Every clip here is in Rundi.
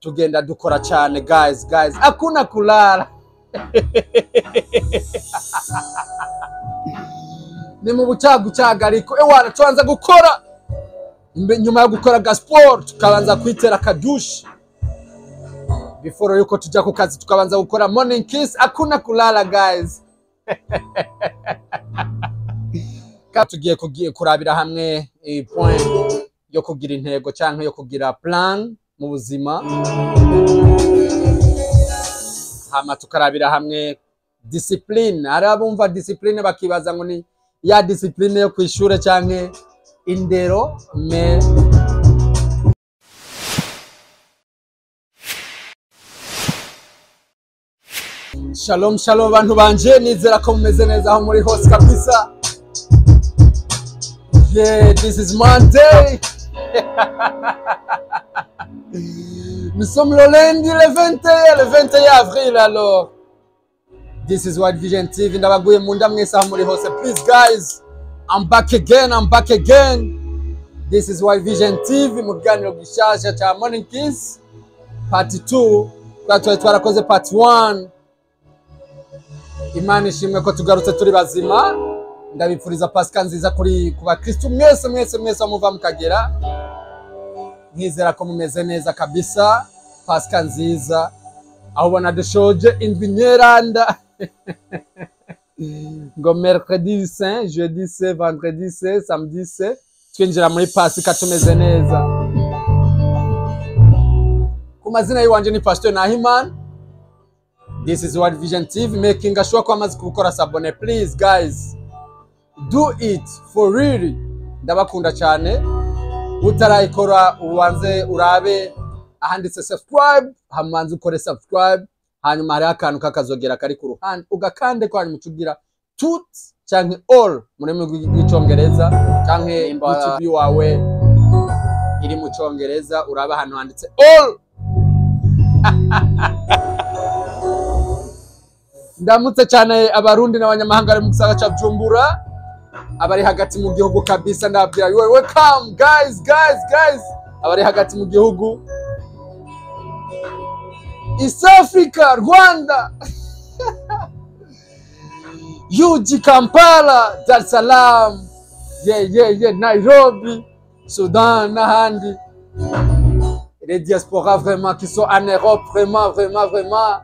Tugenda dukora cyane guys, guys, hakuna kulala. Ni mu bucagucaga ariko ewana tubanza gukora. Nyuma yo gukora gasport tukabanza kwitera akadushi before yuko tujya ku kazi, tukabanza gukora morning kiss. Hakuna kulala guys. Tugiye kurabira hamwe point yo kugira intego canke yo kugira plan mu buzima, hama tukarabira hamwe discipline. Hari abumva discipline bakibaza ngo ni ya discipline yo kwishure canke indero, me shalom shalom bantu banje, nizera ko mumeze neza aho muri hose kabisa. Yeah, this is Monday. Nous sommes le lundi le 21 avril alors. This is White Vision TV. Ndabaguye munda mwese aho muri hose. Please guys, I'm back again, I'm back again. This is White Vision TV mu kiganiro gishasha cha Morning Kiss part 2. Twari twarakoze part 1. Imana ishimwe ko tugarutse turi bazima. Ndabipfuriza Pasika nziza kuri ku bakristo mwese mwese mwese muva mukagera. Nkizera ko mumeze neza kabisa. Pasika nziza. Aho ubona dushoje indwi nyeranda. Ngo mercredi saint, jeudi saint, vendredi saint, samedi saint, twinjira muri Pasika tumeze neza. Ku mazina yiwanje ni Pastor Nahiman. This is World Vision TV, making sure ko amaze gukora s'abonner. Please guys, do it for real. Ndabakunda cyane. Utarayikora ubanze urabe ahanditse subscribe, hamanze ukore subscribe, hanyuma hari akantu kakazogera kari ku ruhande ugakande ko hanyuma ucugira tut canke all muri rw'icongereza canke YouTube wawe iri mu congereza, urabe ahantu handitse all. Ndamutse cyane abarundi n'abanyamahanga bari mu gisagara ca Bujumbura, abari hagati mu gihugu kabisa, ndababwira you are welcome guys, guys, guys. Abari hagati mu gihugu, East Africa, Rwanda, UG Kampala, Dar es Salaam, yeah, yeah, yeah, Nairobi, Sudan n'ahandi. Les diaspora vraiment qui sont en Europe, vraiment, vraiment, vraiment.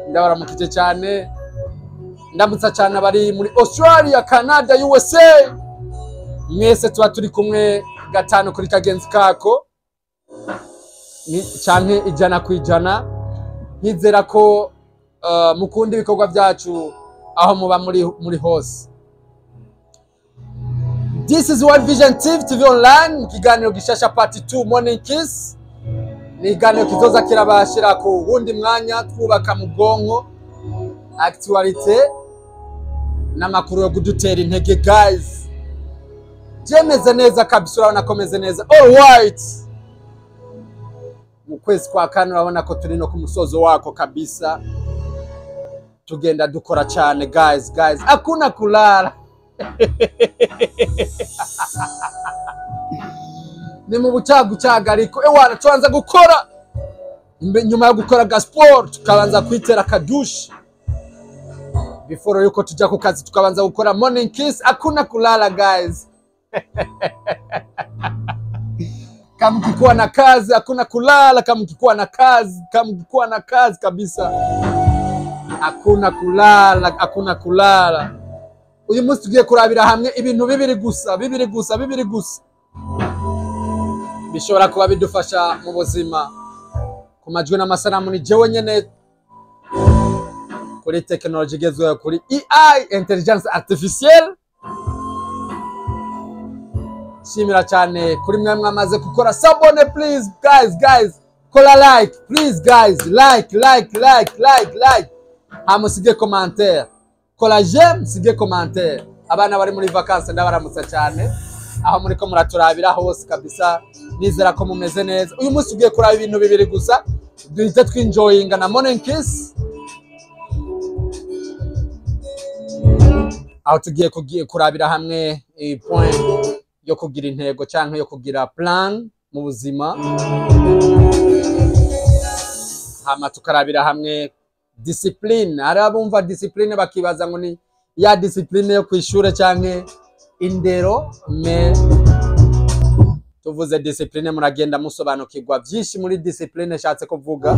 Ndabaramukije cyane. Ndamutsa cyane abari muri Australia, Canada, USA. Mwese tuba turi kumwe gatanu kuri kagenzi kako canke 100%. Nizera ko mukunda ibikorwa byacu aho muba muri hose. This is World Vision TV, TV online, mu kiganiro gishasha part 2 Morning Kiss. Ni ikiganiro kizoza kirabashira ku wundi mwanya twubaka mu bwonko actualité n'amakuru yo kudutera intege guys. Jemeze neza kabisa, urabona ko meze neza. All white. Mu kwezi kwa kane urabona ko turi no ku musozo wako kabisa. Tugenda dukora cyane guys, guys. Hakuna kulala. Ni mu bucagucaga ariko ewana tubanza gukora. Nyuma yo gukora gasport tukabanza kwitera akadushi before yuko tujya ku kazi, tukabanza gukora morning kiss. Hakuna kulala guys. Kama ukikuwa na kazi hakuna kulala, kama ukikuwa na kazi, kama ukikuwa na kazi kabisa hakuna kulala, hakuna kulala. Uyu munsi tugiye kurabira hamwe ibintu bibiri gusa, bibiri gusa, bibiri gusa bishobora kuba bidufasha mu buzima. Ku majwi n'amasanamu ni jewe nyene kuri technology igezweho, kuri AI, intelligence artificielle. Shimira cyane kuri mwe mwamaze gukora s'abonner. Please guys, guys, kora like, please guys, like, like, like, like, like. Hamusige commentaire, kora j'aime, sige commentaire. Abana bari muri vacances ndabaramutsa cyane aho muri ko muraturabira hose kabisa, nizera ko mumeze neza. Uyu munsi ugiye kuraba ibintu bibiri gusa duhita twinjoyinga na Morning Kiss, aho tugiye kurabira hamwe point yo kugira intego canke yo kugira plan mu buzima. Hama tukarabira hamwe discipline. Hari abumva discipline bakibaza ngo ni ya discipline yo kwishure canke indero, mais tuvuze discipline muragenda musobanukirwa byinshi muri discipline nshatse kuvuga.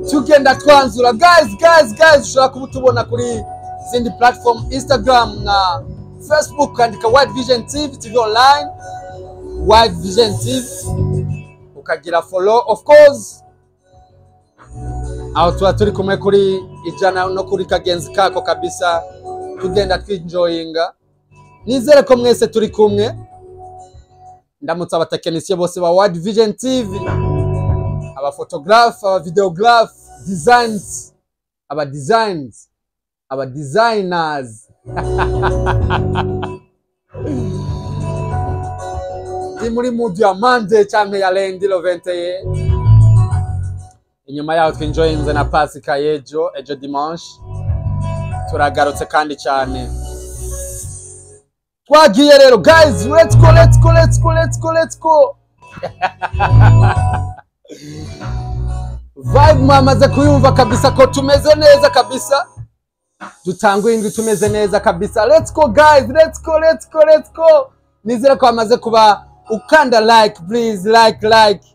Tugenda twanzura, guys, guys, guys. Ushobora kuba utubona kuri zindi platform, Instagram na Facebook, ukandika World Vision TV, TV online, World Vision TV, ukagira follow. Of course, aho tuba turi kumwe kuri ijana no kuri kagenzi kako kabisa, tugenda twinjoyinga. Nizere ko mwese turi kumwe. Ndamutse abatekinisiye bose ba World Vision TV, abaphotographe, abavideographe, designs, aba designs, aba designers. Ndi muri mood ya Monday canke ya lundi le 21, inyuma yaho twinjoyinze na Pasika y'ejo, ejo dimanche. Turagarutse kandi cyane, twagiye rero, guys. Let's go, let's go, let's go, let's go, let's go. Vibe mwamaze kuyumva kabisa ko tumeze neza kabisa, dutanguye indwi tumeze neza kabisa. Let's go, guys, let's go, let's go, let's go. Nizere ko wamaze kuba ukanda like. Please like, like.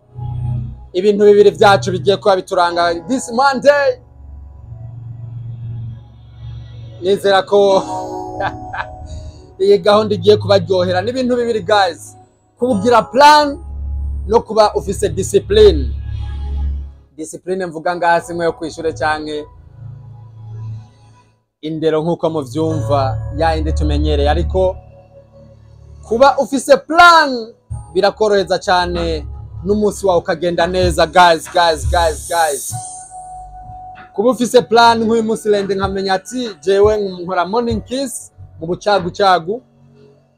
Ibintu bibiri byacu bigiye kuba bituranga this Monday. Nizera ko iyi gahunda igiye kubaryohera. N'ibintu bibiri, guys: kugira plan no kuba ufise discipline. Discipline mvuga ngaha simwe yo kwishure canke indero nk'uko muvyumva, ya yindi tumenyereye, ariko kuba ufise plan birakoroheza cyane n'umunsi wawe ukagenda neza. Guys, guys, guys, guys, kuba ufise plan nk'uyu munsi lundi, nkamenya ati jewe nkora morning kiss mu bucagucagu,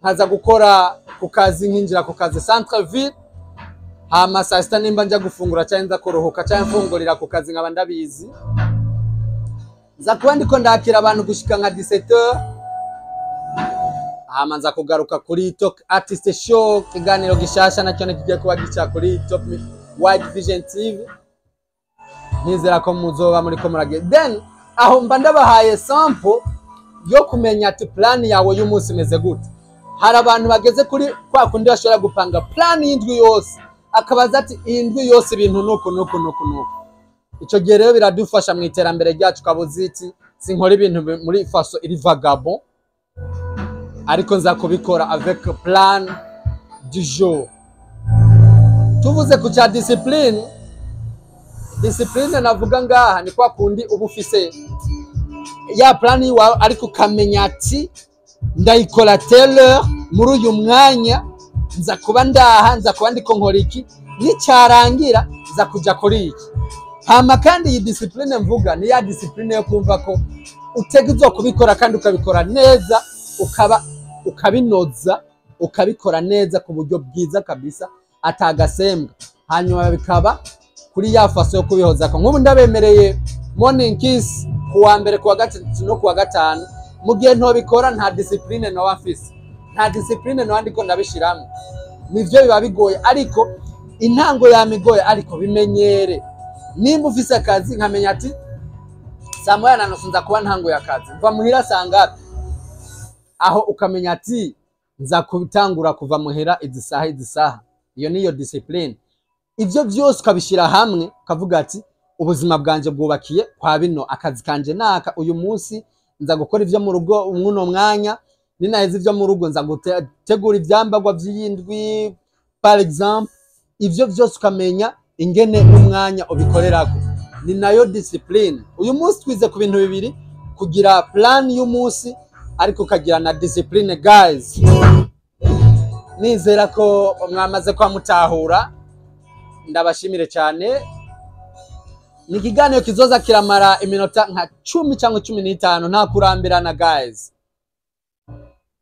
nkaza gukora ku kazi, nkinjira ku kazi centre ville, hama saa sita nimba nja gufungura cyangwa nza kuruhuka cyangwa mfungurira ku kazi, nkaba ndabizi nza kuba ndiko ndakira abantu gushika nka 17h. Hama nza kugaruka kuri Talk Artist Show, ikiganiro gishasha nacyo kigiye kuba gica kuri Top Wide Vision TV. Nizera ko muzoba muriko muragiye. Then aho mba ndabahaye sample yo kumenya ati plan yawe y'umunsi imeze gute. Hari abantu bageze kuri kwa kundi bashobora gupanga plan y'indwi yose, akabaza ati iyi ndwi yose ibintu nuku nuku nuku nuku. Ico gihe rero biradufasha mu iterambere ryacu, ukabuza iti sinkora ibintu muri façon iri vagabond, ariko nza kubikora avec plan du jour. Tuvuze ku cya discipline, discipline navuga ngaha ni kwa kundi uba ufise ya plan iwawe, ariko ukamenya ati ndayikora telle heure, muri uyu mwanya nza kuba ndaha, nza kuba ndiko nkora iki, nicyarangira nza kuja kuri iki. Hama kandi iyi discipline mvuga ni ya discipline yo kumva ko utegerezwa kubikora kandi ukabikora neza, ukaba ukabinoza, ukabikora neza ku buryo bwiza kabisa atagasembwa, hanyuma bikaba kuri ya façon yo kubihozako. Nk'ubu ndabemereye morning kiss kuwa mbere, kuwa gatatu no kuwa gatanu. Mu gihe ntobikora, nta discipline noba mfise, nta discipline noba ndiko ndabishiramo. Nivyo biba bigoye, ariko intango yamigoye, ariko bimenyere. Nimba ufise akazi, nkamenya ati saa moya na nusu nza kuba ntanguye akazi, mva muhira saa ngapi? Aho ukamenya ati nza gutangura kuva muhira izi saha, izi saha. Iyo niyo discipline. Ivyo byose ukabishyira hamwe, ukavuga ati ubuzima bwanje bwubakiye kwa bino, akazi kanje naka, uyu munsi nza gukora ivyo mu rugo mwuno mwanya, ninaheza ivyo mu rugo nza gutegura ivyambagwa vy'iyindwi, par exemple. Ivyo byose ukamenya ingene n'umwanya ubikorerako, ni nayo discipline. Uyu munsi twize ku bintu bibiri: kugira plan y'umunsi, ariko ukagira na discipline. Guys, nizera ko mwamaze kwa mutahura. Ndabashimire cyane. Ni ikiganiro kizoza kiramara iminota nka 10 cyangwa 15, nta kurambirana, guys,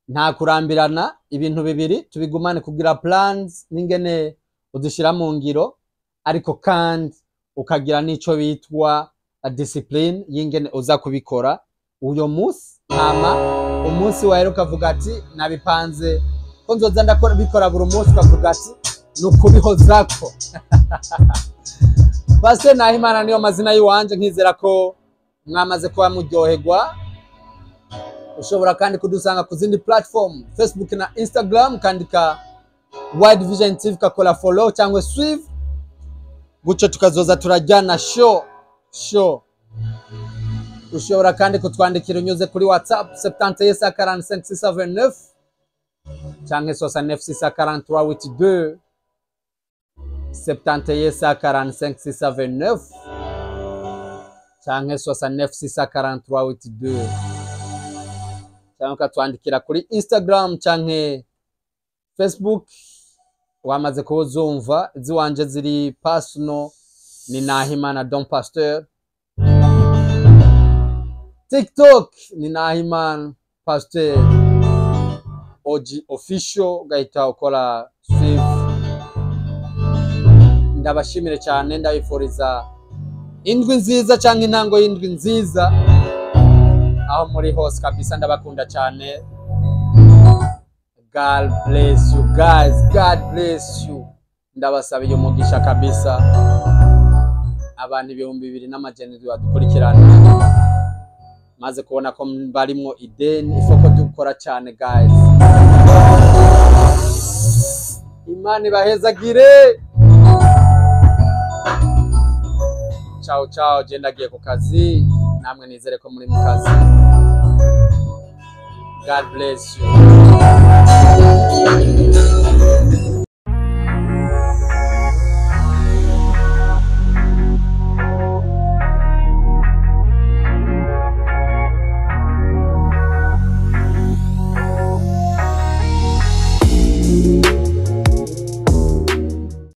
nta kurambirana. Ibintu bibiri tubigumane: kugira plans n'ingene udushyira mu ngiro, ariko kandi ukagira n'ico bitwa discipline y'ingene uza kubikora uyo munsi. Hama umunsi wawe ukavuga ati nabipanze ko nzoza ndakora bikora buri munsi, ukavuga ati Ni ukubihozako. Pastor Nahimana niyo mazina y'iwanje, nkizera ko mwamaze kuba muryoherwa. Ushobora kandi kudusanga ku zindi platform, Facebook na Instagram, kandika Wide Vision TV, kakora follow cyangwa suivre, gutyo tukazoza turajyana show show. Ushobora kandi kutwandikira unyuze kuri WhatsApp 71 45 629 cyangwa 69 643 82, 71 45 629 cyangwa 69 643 82, cyangwa ukatwandikira kuri Instagram cyangwa Facebook. Wamaze kuwuzumva, iziwanje ziri personal ni Nahimana Don Pasteur, TikTok ni Nahimana Pasteur OG Official, ugahita ukora suivre. Ndabashimire cyane, ndabifuriza indwi nziza cyangwa intango y'indwi nziza aho muri hose kabisa. Ndabakunda cyane. God bless you guys, God bless you. Ndabasabiye umugisha kabisa. Abantu 2700 badukurikirana, maze kubona ko barimwo ideni ifoko dukora cyane guys. Imana ibahezagire. Ciao ciao, je ndagiye ku kazi, namwe nizere ko muri mu kazi. God bless you.